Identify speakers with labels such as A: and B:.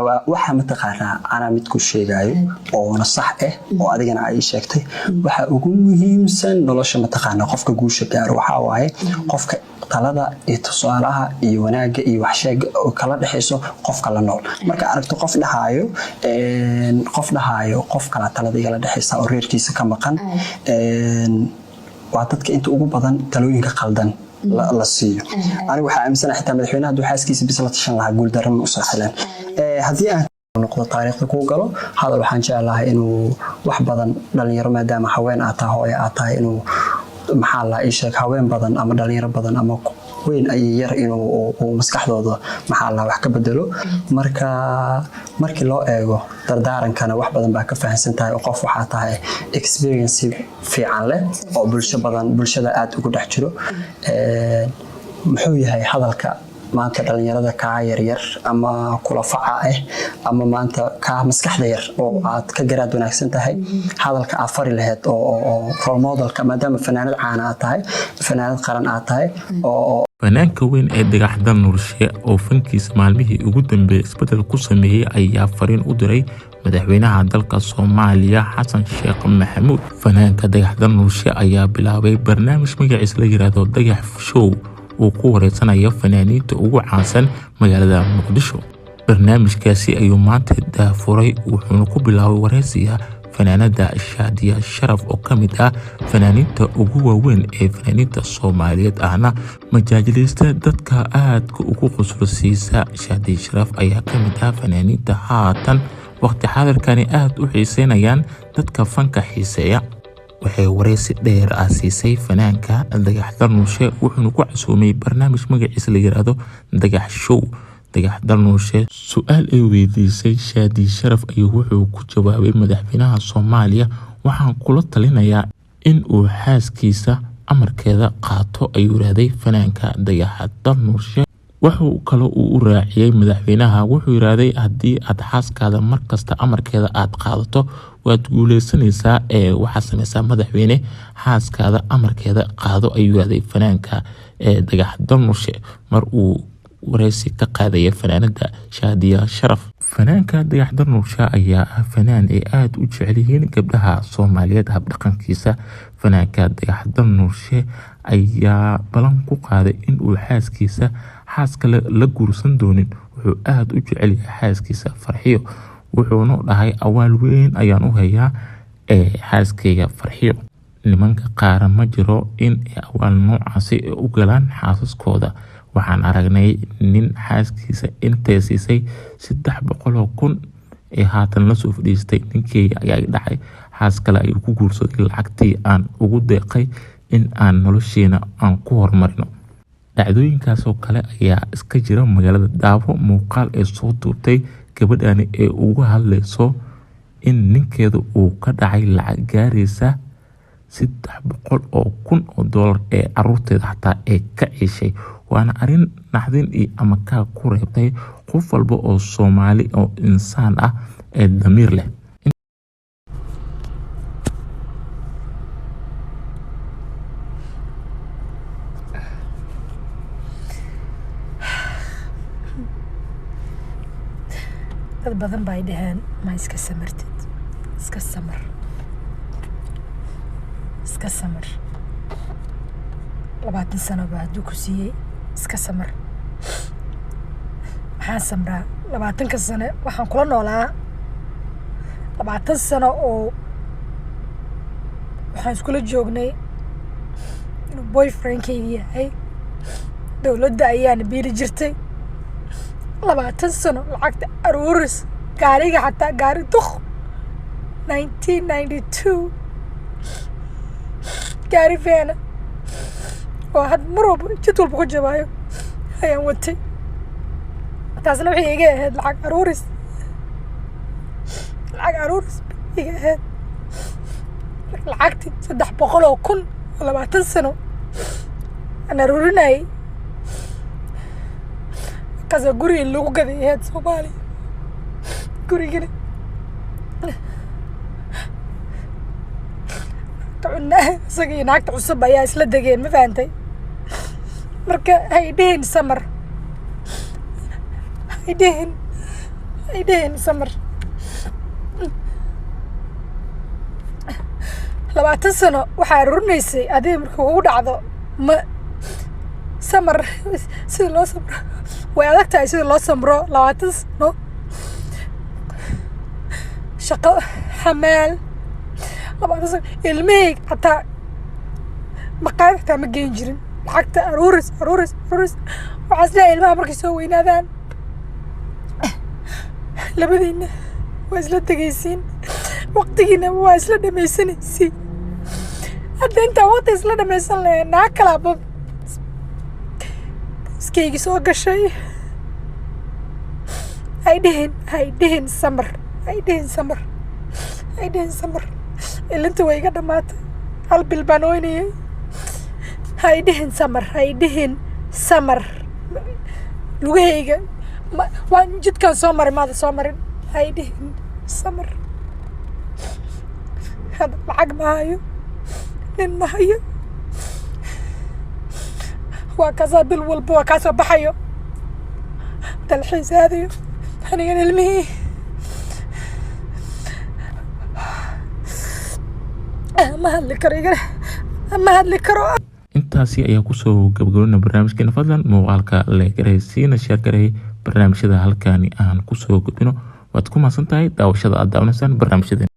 A: Waxa mataqaanaa, anaa mid ku sheegayo oona sax ah oo adigana ay sheegtay, waxa ugu muhiimsan nolosha mataqaanaa qofka guusha gaaro waxaa waaye qofka talada iyo tusaalaha iyo wanaagga iyo waxsheega oo kala dhexayso qofka la nool. Marka aragto qof dhahaayo qof kala talada igala dhexaysa oo reerkiisa ka maqan, waa dadka inta ugu badan talooyinka qaldan la siiyo. Anigu waxaa aaminsana xitaa madaxweynaha hadduu xaaskiisa bis la tashan lahaa, guuldarro ma usoo xileen. Haddii aan noqdo taariikhda kuu galo hadal, waxaan jeclahay inuu wax badan dhalinyaro, maadaama haween aad tahay, hooyo aad tahay, inuu maxaa la ii sheeg, haween badan ama dhalinyaro badan ama weyn ay yar inuu uu maskaxdooda maxaa la wax ka bedelo. Marka markii loo eego dardaarankana, wax badan baa ka fahansan tahay oo qof waxaa tahay experience fiican leh oo bulsho badan, bulshada aad ugu dhex jiro. Muxuu yahay hadalka maanta dhalinyarada kaa yaryar ama kula faca ah ama maanta kaa maskaxda yar oo aad ka garaad wanaagsan tahay, hadalka aad fari lahayd oo role modelka, maadaama fanaanad caana aad tahay, fanaanad qaran aad tahay oo
B: Fanaanka weyn ee Dayax Dalnuurshe oo fankiisa maalmihii ugu dambeeyay isbedel ku sameeyey ayaa fariin u diray madaxweynaha dalka Soomaaliya, Xasan Sheekh Maxamuud. Fanaanka Dayax Dalnuurshe ayaa bilaabay barnaamij magaciisa la yiraahdo Dayax Show, uu ku wareysanayo fanaaniinta ugu caansan magaalada Muqdisho. Barnaamijkaasi ayuu maanta daafuray, wuxuuna ku bilaabay wareysiga fanaanada Shaadiya Sharaf oo ka mid ah fanaaniinta ugu waaweyn ee fanaaniinta Soomaaliyeed, ahna majaajilista dadka aadka ugu qusulsiisa. Shaadiya Sharaf ayaa ka mid ah fanaaniinta haatan waqti xaadirkani aad u xiiseynayaan dadka fanka xiiseeya. Waxay wareysi dheer ah siisay fanaanka Dayax Dalnuurshe, wuxuuna ku casuumay barnaamij magaciisa la yiraahdo Dayax Show. Dayax Dalnuurshe su-aal ay weydiisay Shaadi Sharaf ayuu wuxuu ku jawaabay: "Madaxweynaha Soomaaliya waxaan kula talinayaa in uu xaaskiisa amarkeeda qaato," ayuu yiraahday fanaanka Dayax Dalnuurshe. Wuxuu kale uu u raaciyey madaxweynaha, wuxuu yiraahday: "Haddii aad xaaskaada markasta amarkeeda aad qaadato, waad guuleysanaysaa. Ee waxaad sameysaa, madaxweyne, xaaskaada amarkeeda qaado," ayuu yiraahday fanaanka ee Dayax Dalnuurshe mar uu wareysi ka qaadaya fanaanada Shaadiya Sharaf. Fanaanka Dayax Dalnuurshe ayaa ah fanaan ay aada u jecel yihiin gabdhaha Soomaaliyeed habdhaqankiisa. Fanaanka Dayax Dalnuurshe ayaa balan ku qaaday in uu xaaskiisa xaas kale la guursan doonin. Wuxuu aada u jecel yahay xaaskiisa Farxiyo, wuxuuna dhahay: "Awaal weyn ayaan u hayaa ee xaaskeyga Farxiyo." Nimanka qaara ma jiro in ay awaal noocaasi u galaan xaasaskooda. Waxaan aragnay nin xaaskiisa intay siisay 300,000 ee haatan lasoo fadhiistay: "Ninkeyga ayaa i dhacay, xaas kale ayuu ku guursaday lacagtii aan ugu deeqay in aan nolosheena aan ku horumarino." Dhacdooyinkaasoo kale ayaa iska jira magaalada. Daawo muuqaal ee soo duubtay gabadhani ee uga hadlayso in ninkeeda uu ka dhacay lacag gaaraysa $300,000 ee caruurteeda xataa ee ka ciishay. Waana arrin naxdin iyo amakaa ku reebtay qof walba oo Soomaali oo insaan ah ee damiir leh.
C: Dad badan bay dhaheen: "Ma iska samartid? Iska samar, iska samar. 20 sano baa hadduu ku siiyey, iska samar." Maxaan samraa? 20-ka sane waxaan kula noolaa, 20 sano oo waxaan iskula joognay inuu boyfriendkayga yahay. Dowladda ayaana biili jirtay 20 sano, lacagta aruuris, gaariga xataa gaari duk 1992, gaari veena oo had mar walba jid walba ku jabaayo ayaan watay. Taasna waxay iga ahayd lacag aruuris, lacag aruuris bay iga ahayd. Lacagtii 300,000 oo 20 sano aan aruurinayay, markaasaa guriga lagu gaday ahayd Soomaaliya. Gurigana naagta cunaa, isaga iyo naagta cusub ayaa isla degeen. Ma fahantay? Marka hay dhihin samar, hay dhihin. Hay dhihin samar. 20 sano waxaa aruurinaysay adiga marka kugu dhacdo ma samar. Sida loo samro way adag tahay, sida loo samro 20 sano shaqo xamaal, 20 sano. Ilmahayga xataa maqaayad xataa ma geyn jirin. Lacagta aruuris, aruuris, aruuris. Waxaa isleeyahay ilmaha markay soo weynaadaan labadiina waa isla tegaysiin, waqtigiina waa isla dhamaysanaysiin. Hadda intaa waqti isla dhamaysan lahayn, naag kalaaba iskaygii soo gashay. Hay dhihin, hay dhihin samar, hay dhihin samar, hay dhihin samar. Ilinta way iga dhamaatay, hal bil baan oynayay. Hay dhihin samar, hay dhihin samar. Lugahayga waan jidkaan soo maray, maada soo marin. Hay dhihin samar. Hadda lacag ma hayo, nin ma hayo. Waa kaasaa bil walba waa kaasoo baxayo, dalxiis aadayo. Anigan ilmihii ma hadli karo, igana ma hadli karo.
B: Intaasi ayaa kusoo gabagabana barnaamijkeena. Fadlan muuqaalka like garay, siina share garay barnaamijyada halkaani aan kusoo gudbino. Waad ku mahadsan tahay daawashada aad daawanaysaan barnaamijyadeena.